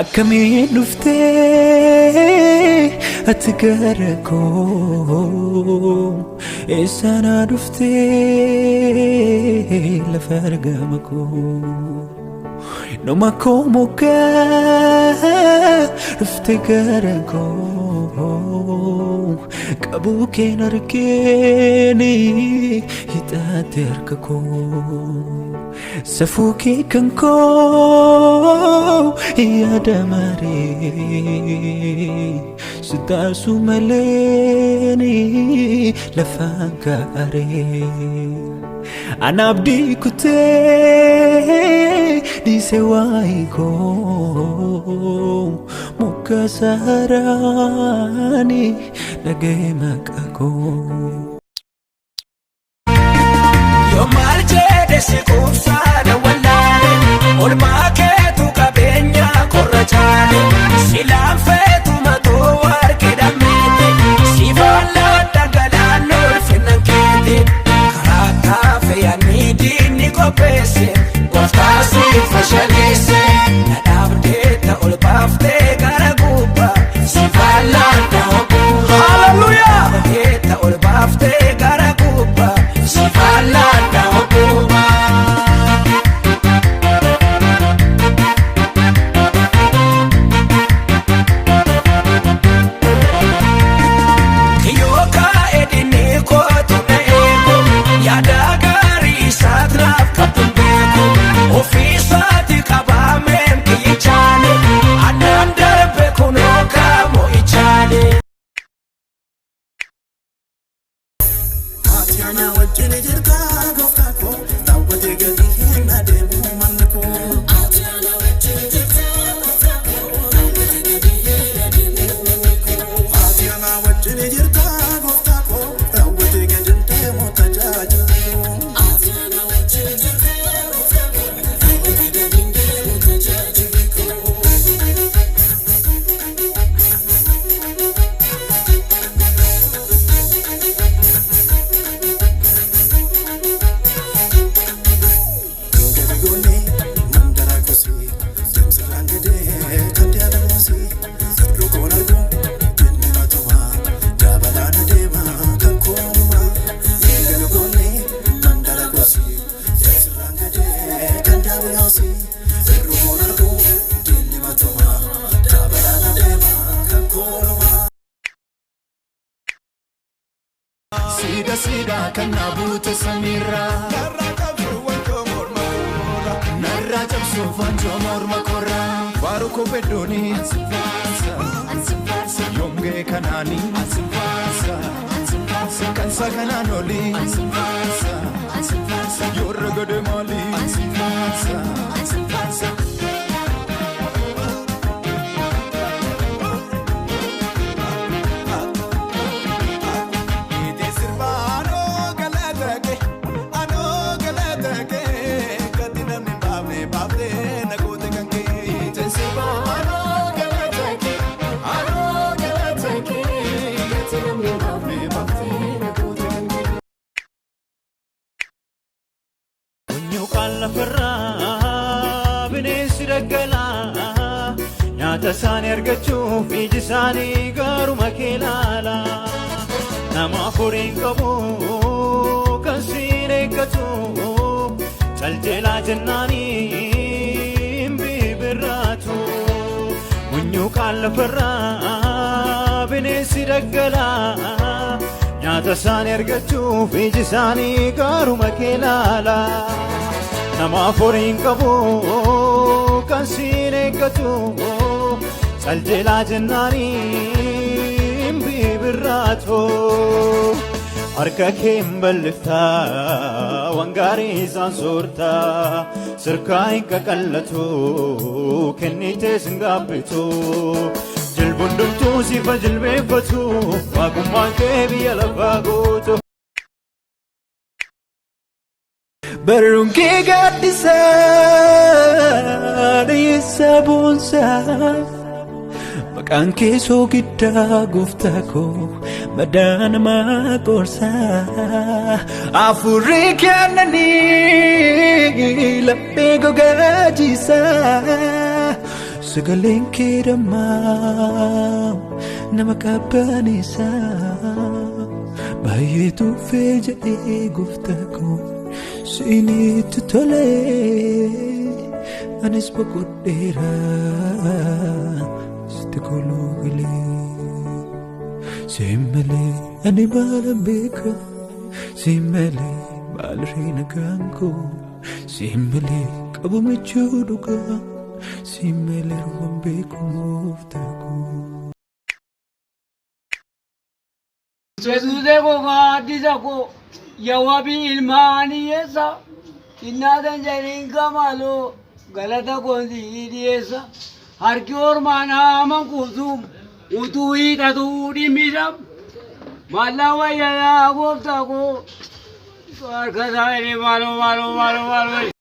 Akkamiin dhuftee ati gara koo eessana dhuftee lafa argama koo Numa koo moggaa dhufte gara koo qabuu keen argeeni hixaate harka koo. Safuu kee kan koo yaada maree si taasuu maleeni lafaan kaaree. Ana abdii kutee dhiise waa'ee koo muka saaraani dhaga'e maqaa koo. Yoo maal jedhe si quubsaadha wallaale olmaa keetu qabeenya korra caale silaan feetu matoo warqee dhammeete si faallaa dhangala'aan ulfinnan keete karaa taafe yaadni diinni qopheesse gooftaa si fashaleesse na dhaabdee ta ol baaftee gara gubbaa si faallaa dhahoo hallelujah ta ol baaftee gara gubbaa si faallaa dhahoo. Kiyyoo kaa'e dinni kootu na eegu yaada gaarii isaat naaf qabdu beeku ofiisaati qabaameen kiyyichaani anaan darbe kunoo kaamoo ichaani. Ati ana wajjin jirta gooftaa koo raawwatee gadi hin adeemu manni koo. Ati ana wajjin jirta gooftaa koo raawwatee gadi hin adeemu manni koo. Ati ana wajjin jirta gooftaa koo raawwatee gadi hin deemu tajaajilli koo. Ati ana wajjin jirta gooftaa koo raawwatee gadi hin deemu tajaajilli koo. Gadi mandara kosii deemsirraan gadee kan diyaabaloosii firru koon argu inni matuma dabalaan adeema kan koonuma. Gadi mandara kosii deemsirraan gadee kan diyaabaloosii firru koon argu inni matuma dabalaan adeema kan koonuma. Siida siida kan na buute samiirraa. Narraa cabsuuf wanjoo morma koorra. Narraa cabsuuf wanjoo morma koorraa. Faaruu koo beddooni. Yoom ga'e kanaani. Kansa kanaan oli. Yoorra gade maali. Ite sirba anoo galata kee anoo galata kee gati namni baafne baaftee na goote kan kee. Ite sirba anoo galata kee anoo galata kee gati namni baafne baaftee na goote kan kee. Munyuuqaan lafarraa bineensi daggalaa nyaata isaanii argachuuf iji isaanii garuma kee ilaala. Nama horiin qabu kan siin eeggatu caljeelaa jennaanii bibirraatu. Munyuuqaan lafarraa bineensi daggalaa nyaata isaanii argachuuf iji isaanii garuma kee ilaala. Nama horiin qabu kan siin eeggatu caljeelaa jennaanii bibirraatu. Harka kee hin bal'iftaa waan gaarii isaan soortaa sirkaa hin qaqallatu kennitees hin gaabbitu. Jilbundumtuu sifa jilbeeffatu waaqummaan kee biyya lafaa guutu. Barruun kee gaaddisaa dhiyeessaa boonsaa maqaan kee soogiddaa gooftaa koo madaa namaa qorsaa hafuurri kennanii laphee gogaa jiisaa. Sagaleen kee dammaa nama qabbaneessa. Baay'ee tuffee jedhee gooftaa koo siinitti tolee anis boqodheera sitti koluu galee. Siin malee ani maalan beeka siin malee maal reena gaangoo siin malee qabu michuu dhugaa siin malee ruwan beeku gooftaa koo. Yesuusee koo gaaddisa koo yawabii ilmaan hiyyeessa innaatan jedhiin gamaloo galata koon sii dhiyeessa harki ormaan haaman kuusuum utuu hiixatuu dhimmisam maallaa wayyayaa gooftaa koo harka isaa jedhee maaloo maaloo maaloo maaloo.